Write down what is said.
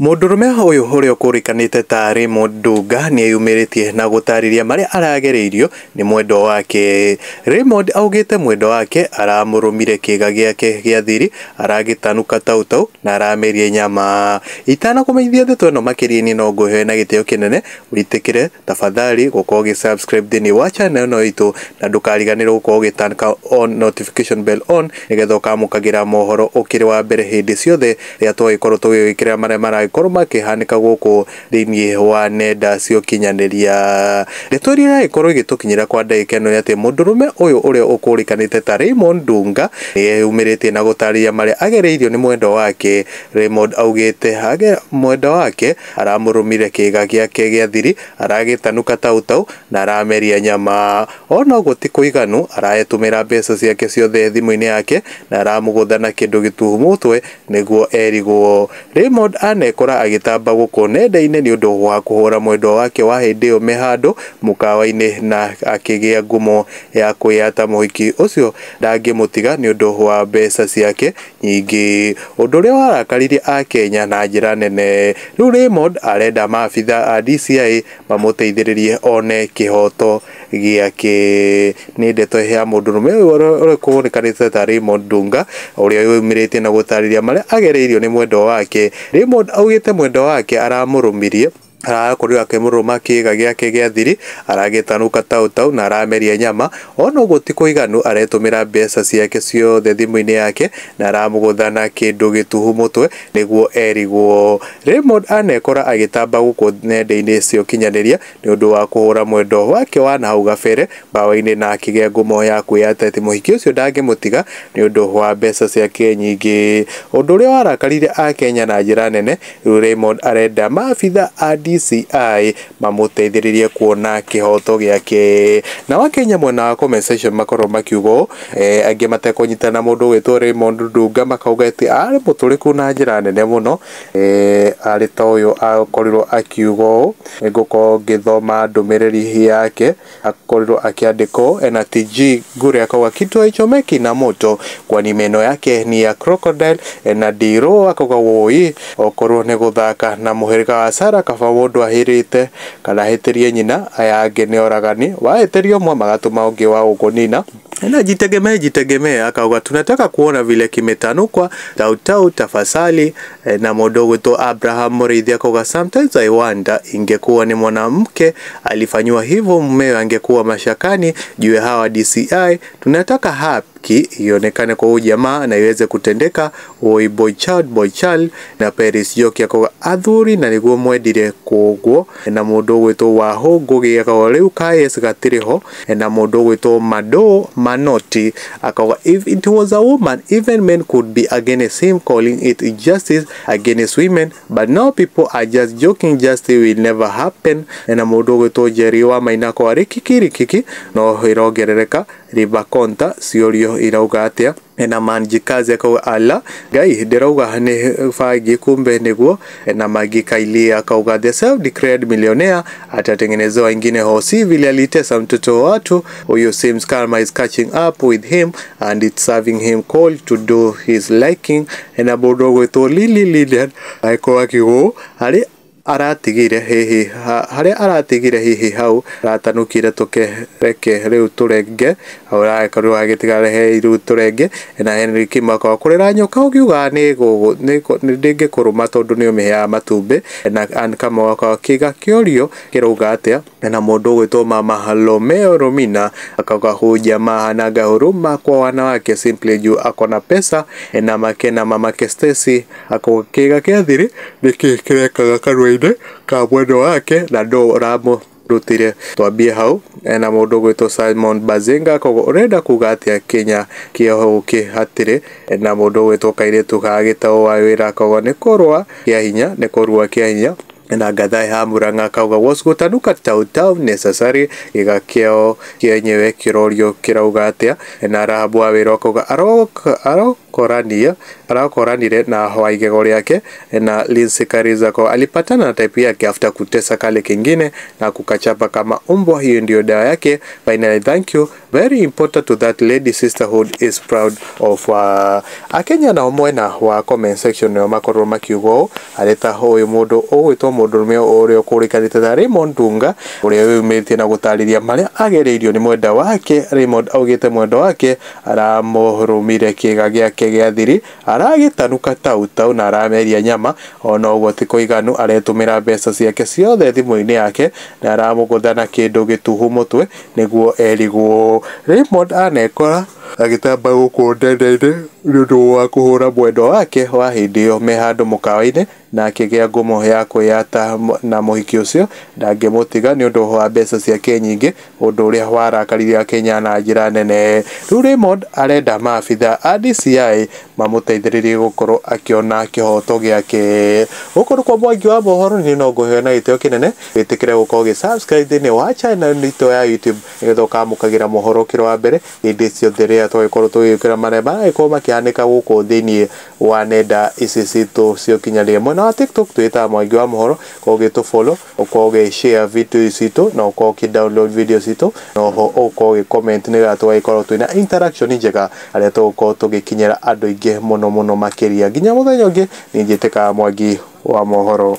Mũndũrũme ũyũ ũrĩa ũkũrĩkanĩte ta Raymond Ndunga nĩeyumĩrĩtie na gũtarĩria marĩa aragereirio nĩ mwendwa wake. Raymond augĩte mwendwa wake aramũrũmire kĩĩga gĩake gĩa thiri, aragĩtanuka tautau na arameria nyama. Itanakũmenyithia ndeto ĩno makĩria niĩ no ngũhe na gĩtĩo kĩnene wĩtĩkĩre tafadhali gũkorwo ũgĩ subscribe thĩinĩ wa channel ĩno itũ na ndũkariganĩrwo gũkorwo ũgĩ on notification bell on nĩgetha ũkamũkagĩra mohoro ũkĩrĩ wa mbere hĩndĩ ciothe rĩrĩa twagĩkorwo tũgĩgĩkĩra marĩa maragĩkorwo makĩhanĩka gũkũ thĩinĩ wa nenda cia ũkinyanĩria. Ndeto iria iragĩkorwo igĩtũkinyĩra kwa ndagĩka ĩno nĩ atĩ mũndũrũme ũyũ ũrĩa ũkũrĩkanĩte ta Raymond Ndunga nĩeyumĩrĩtie na gũtarĩria marĩa agereirio nĩ mwendwa wake. Raymond augĩte mwendwa wake aramũrũmire kĩĩga gĩake gĩa thiri, aragĩtanuka tautau na arameria nyama. Ona ũguo ti kũiganu, aretũmĩra mbeca ciake ciothe thimũ-inĩ yake na aramũgũtha na kĩndũ gĩtuhu mũtwe nĩguo erigwo. Raymond anekora agĩtamba gũkũ nenda-inĩ nĩ ũndũ wa kũhũra mwendwa wake wa hĩndĩ ĩyo me handũ mũkawa-inĩ na akĩgĩa ngumo ya kwĩyata mũhiki ũcio ndangĩmũtiga nĩ ũndũ wa mbeca ciake nyingĩ, ũndũ ũrĩa warakaririe akenya na njĩra nene. Rĩu Raymond arenda maabitha a DCI mamũteithĩrĩrie one kĩhoto gĩake. Nĩ ndeto ya mũndũrũme ũyũ ũrĩa ũkũrĩkanĩte ta Raymond Ndunga ũrĩa wĩyumĩrĩtie na gũtarĩria marĩa agereirio nĩ mwendwa wake. Raymond augĩte mwendwa wake aramũrũmirie, arakorirwo akĩmũrũma kĩĩga gĩake gĩa thiri, aragĩtanuka tautau na arameria nyama. Ona ũguo ti kũiganu, aretũmĩra mbeca ciake ciothe thimũ-inĩ yake na aramũgũtha na kĩndũ gĩtuhu mũtwe nĩguo erigwo. Raymond anekora agĩtamba gũkũ nenda-inĩ cia ũkinyanĩria nĩ ũndũ wa kũhũra mwendwa wake wa nahau gabere mbawa-inĩ na akĩgĩa ngumo ya kwĩyata atĩ mũhiki ũcio ndangĩmũtiga nĩ ũndũ wa mbeca ciake nyingĩ, ũndũ ũrĩa warakaririe akenya na njĩra nene. Rĩu Raymond arenda maabitha a DCI mamũteithĩrĩrie kuona kĩhoto gĩake. Nao akenya mwena wa comment section makorwo makiuga ũũ, angĩ matekũnyitana na mũndũ ũgwĩtwo Raymond Ndunga makauga atĩ arĩ mũtũrĩku na njĩra nene mũno, arĩ ta ũyũ akorirwo akiuga ũũ, nĩngũkorwo ngĩthoma ndũmĩrĩri yake, akorirwo akĩandĩka ũũ ena TG Ngure akauga kitu haichomeki na moto kwani meno yake ni ya crocodile. Ena Diro akauga woi okorwo nĩ gũthaka na mũhĩrĩga wa Sara kaba mũndũ ahĩrĩte kana ahĩtĩrie nyina, aya angĩ nĩ oragani, wahĩtĩrio ũmwe magatũma ũngĩ wa gũkũnina. Na jitegemee jitegemee akauga tunataka kuona vile kimetanukwa tautau tafasali. Na mũndũ ũgwĩtwo Abraham Mũrĩithi akauga sometimes I wonder ingekuwa ni mwanamke alifanyiwa hivyo mumewe angekuwa mashakani juu ya hawa DCI. Tunataka haki ionekane kwa huyu jamaa na iweze kutendeka. Oi boy child boy child. Na Paris Joki akauga athuri na niguo mwendire koguo. Na mũndũ ũgwĩtwo Wahu Ngugi akauga rĩu Kayes gatirĩ ho. Na mũndũ ũgwĩtwo Mado Manoti akauga if it was a woman even men could be against him calling it injustice against women, but now people are just joking, justice will never happen. Na mũndũ ũgwĩtwo Jerry wa Maina akauga rikiki rikiki no ĩrongerereka riba konta ciũrio irauga atĩa. Na Manjikazi akauga ala ngai ndĩrauga nĩ bangi kumbe nĩguo. Na Magi Kaili akauga the self declared millionaire atatengenezewa ingine hosi vile alitesa mtoto wa watu huyo, seems karma is catching up with him and it's serving him call to do his liking. Na mũndũ ũgwĩtwo Lily Lilian agĩkorwo akiuga harĩ aratigire hihi harĩa aratigire hihi hau aratanukire tũkereke rĩu tũrenge, hau aragĩkorirwo agĩtiga rehe rĩu tũrenge. Na Henry Kimo akauga kũrera nyoka ũngiuga ndĩngĩkũrũma tondũ nĩ ũmĩheaga matumbĩ. Na Ann Kamau akauga kĩga kĩorio kĩrauga atĩa. Na mũndũ ũgwĩtwo Mama Romeo Romina akauga huyu jamaa hanaga huruma kwa wanawake simply juu ako na pesa. Na Makena mamake Stacy akauga kĩga kĩa thiri nĩkĩ kĩrekaga kanua-inĩ ka mwendwa wake na ndũ ũramũrutire. Twambie hau. Na mũndũ ũgwĩtwo Simon Bazinga akauga ũrenda kuga atĩa Kenya kĩoho gũkĩ hatirĩ. Na mũndũ ũgwĩtwo kairĩtu gagĩtagwo wa wĩra akauga nĩ kũrũa kĩa hinya, nĩ kũrua kĩa hinya. Na Gathai ha Murang'a akauga was gũtanuka tautau necessary, gĩga kĩao kĩenyewe kĩrorio kĩrauga atĩa. Na Rahabu wa wĩra akauga arakoranire na wa igego rĩake na Lindsay Karizako. Alipatana na type yake after kutesa kale kingine na kukachapa kama umbwa. Hiyo ndio dawa yake. Finally, thank you, very important to that lady, sisterhood is proud of Akenya. Nao mwena wa comment section nĩo makorwo makiuga ũũ arĩ ta ũyũ mũndũ ũgwĩtwo mũndũrũme ũrĩa ũkũrĩkanĩte ta Raymond Dunga, ũrĩa wĩyumĩrĩtie na gũtarĩria marĩa agereirio nĩ mwenda wake. Raymond augĩte mwenda wake aramũrũmire kĩga gĩake gĩa thiri, aragĩtanuka tau tau na arameria nyama. Ona ũguo ti kũiganu, aretũmĩra mbeca ciake ciothe thimũ-inĩ yake na aramũgũtha na kĩndũ gĩtuhu mũtwe nĩguo erigwo. Raymond anekora agĩtamba gũkũ nenda-inĩ nĩ ũndũ wa kũhũra mwendwa wake wa hĩndĩ ĩyo me handũ mũkawa-inĩ, na akĩgĩa ngumo ya kwĩyata na mũhiki ũcio ndangĩmũtiga nĩ ũndũ wa mbeca ciake nyingĩ, ũndũ ũrĩa warakaririe Akenya na njĩra nene. Rĩu Raymond arenda maabitha a DCI mamũteithĩrĩrie gũkorwo akĩona kĩhoto gĩake. Gũkũ nĩ kwa Mwangi wa Mohoro, niĩ no ngũheo na gĩtĩo kĩnene wĩtĩkĩre gũkorwo ũgĩ subscribe thĩinĩ wa channel itũ ya YouTube nĩgetha ũkamũkagĩra mohoro kĩro wa mbere hĩndĩ ciothe rĩrĩa twagĩkorwo tũgĩkĩra marĩa maragĩkorwo makĩhanĩka gũkũ thĩinĩ wa nenda ici citũ cia ũkinyanĩria. Mwena wa TikTok twĩtaga Mwangi wa Mohoro, ũkorwo ũgĩtũ follow, ũkorwo ũgĩ share video citũ na ũkorwo ũkĩ download video citũ, na oho ũkorwo ũgĩ comment nĩgetha tũgagĩkorwo twĩna interaction njega harĩa tũgũkorwo tũgĩkinyĩra andũ aingĩ mũno mũno makĩria. Nginya mũthenya ũngĩ, niĩ njĩtĩkaga Mwangi wa Mohoro.